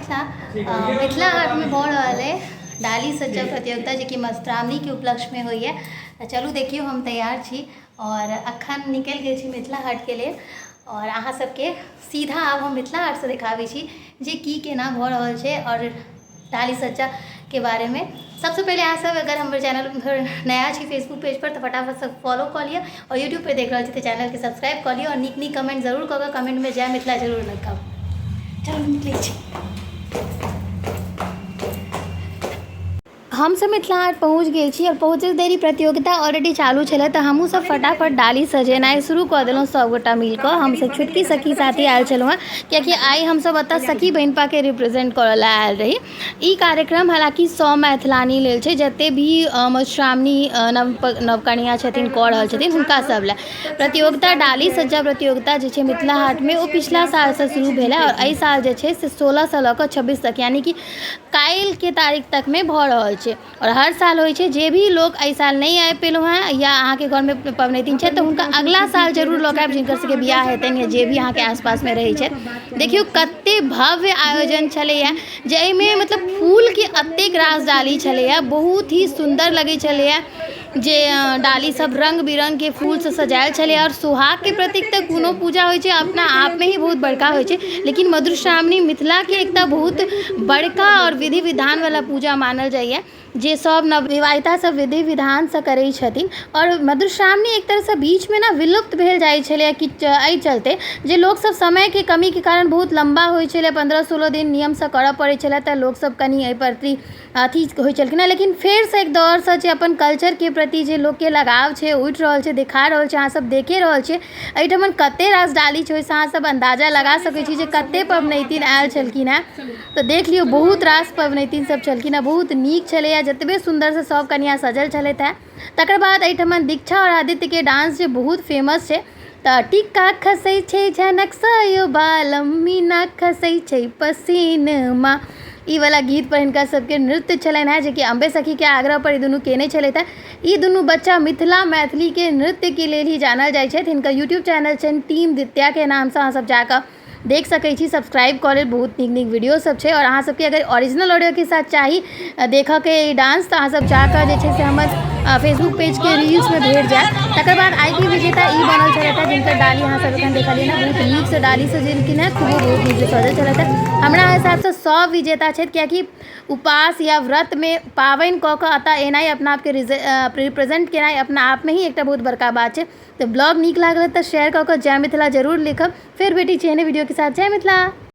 मिथिला। मिथिला हाटमे भऽ रहल अइ डाली सज्जा प्रतियोगिता, जेकि मधुश्रावणीके उपलक्ष्यमे होइए। तऽ चलू देखियौ, हम तैयार छी आओर अखन निकलि गेल छी मिथिला हाटके लेल आओर अहाँ सबके सीधा आब हम मिथिला हाटसँ देखाबै छी जे की केना भऽ रहल छै आओर डाली सज्जाके बारेमे। सबसँ पहिले अहाँ सब अगर हमर चैनल पर नया छी फेसबुक पेज पर, तऽ फटाफटसँ फॉलो कऽ लिअ आओर यूट्यूब पर देख रहल छी तऽ चैनलके सब्सक्राइब कऽ लिअ आओर नीक नीक कमेंट जरूर कऽ कऽ कमेंटमे जय मिथिला जरूर लिखब। चलू, निकलै छी। हमसब मिथिला हाट पहुँच गेल छी आओर पहुँचैत देरी प्रतियोगिता ऑलरेडी चालू छलै, तऽ हमहूँ सब फटाफट डाली सजेनाइ शुरू कऽ देलहुँ सबगोटा मिलकऽ। हमसब छोटकी सखी साथी आयल छलहुँ हँ, कियाकि आइ हमसब एतऽ सखी बहिनपाके रिप्रेजेंट करऽ लए आयल रही। ई कार्यक्रम हालाँकि 100 मैथिलानी लेल छै, जते भी मधुश्रावणी नव नवकनिया छथिन, कऽ रहल छथिन, हुनका सब लए प्रतियोगिता। डाली सज्जा प्रतियोगिता जे छै मिथिला हाटमे, ओ पिछला सालसँ शुरू भेल आओर एहि साल जे छै से 16सँ लऽ कऽ 26 तक, यानि कि काल्हिके तारीख तकमे भऽ रहल छै आओर हर साल होइ छै। जे भी लोक एहि साल नहि आबि पेलहुँ हेँ या अहाँके घरमे पबनैतिन छथि, तऽ हुनका अगिला साल जरूर लऽ कऽ आयब, जिनकर सबके बियाह हेतनि या जे भी अहाँके आसपासमे रहै छथि। देखियौ, कते भव्य आयोजन छलैए, जाहिमे मतलब फूलके एतेक रास डाली छलैए, बहुत ही सुन्दर लगै छलैए जे डाली सब रङ्ग बिरङ्गके फूलसँ सजायल छलै। आओर सुहागके प्रतीक तऽ कोनो पूजा होइ छै अपना आपमे ही बहुत बड़का होइ छै, लेकिन मधुश्रावणी मिथिलाके एकटा बहुत बड़का आओर विधि विधानवला पूजा मानल जाइए, जे सब नवविवाहिता सब विधि विधानसँ करै छथिन। आओर मधुश्रावणी एक तरहसँ बीचमे ने विलुप्त भेल जाइ छलै कि एहि चलते जे लोकसब समयके कमीके कारण, बहुत लम्बा होइ छलै, 15-16 दिन नियमसँ करऽ पड़ै छलै, तऽ लोकसब कनि एहि प्रति अथी होइ छलखिन हेँ। लेकिन फेरसँ एक दौरसँ जे अपन कल्चरके प्रति जे लोकके लगाव छै, उठि रहल छै, देखा रहल छै। अहाँसब देखे रहल छियै, एहिठमन कते रास डाली छै, ओहिसँ अहाँसब अन्दाजा लगा सकै छी जे कते पबनैतिन आयल छलखिन हेँ। तऽ देख लियौ, बहुत रास पबनैतिन सब छलखिन हेँ। बहुत नीक छलैए, जतबे सुन्दरसँ सब कनिआँ सजल छलथि हेँ। तकर बाद एहिठमन दीक्षा आओर आदित्यके डांस जे बहुत फेमस छै, तऽ टीका खसै छै झनकसँ यौ बालम, मीना खसै छै पसीनमा, ई वाला गीत पर हिनका सबके नृत्य छलनि हेँ, जेकि अम्बे सखीके आग्रह पर ई दुनू केने छलथि हेँ। ई दुनू बच्चा मिथिला मैथिलीके नृत्यके लेल ही जानल जाइ छथि। हिनकर यूट्यूब चैनल छनि टीम दित्याके नामसँ, अहाँ सब जाकऽ देख सकै छी, सब्सक्राइब कऽ लेब, बहुत नीक नीक वीडियो सब छै। आओर अहाँ सबके अगर ओरिजिनल ऑडियोके साथ चाही देखऽके ई डांस, तऽ अहाँ सब जाकऽ जे छै से हमर फेसबुक पेजके रील्समे भेट जायत। तकर बाद आइके विजेता ई बनल छलथि हेँ, जिनकर डाली अहाँ सब एखन देखलियै हँ। बहुत नीकसँ डाली सजेलखिन हेँ, खूब बहुत नीकसँ सजल छलथि हेँ। हमरा हिसाबसँ सब विजेता छथि, कियाकि उपास या व्रतमे पाबनि कऽ कऽ एतऽ एनाइ, अपना आपके रिप्रेजेंट केनाइ अपना आपमे ही एकटा बहुत बड़का बात छै। तऽ ब्लॉग नीक लागल तऽ शेयर कऽ कऽ जय मिथिला जरूर लिखब। फेर भेटै छी एहने वीडियोके साथ। जय मिथिला।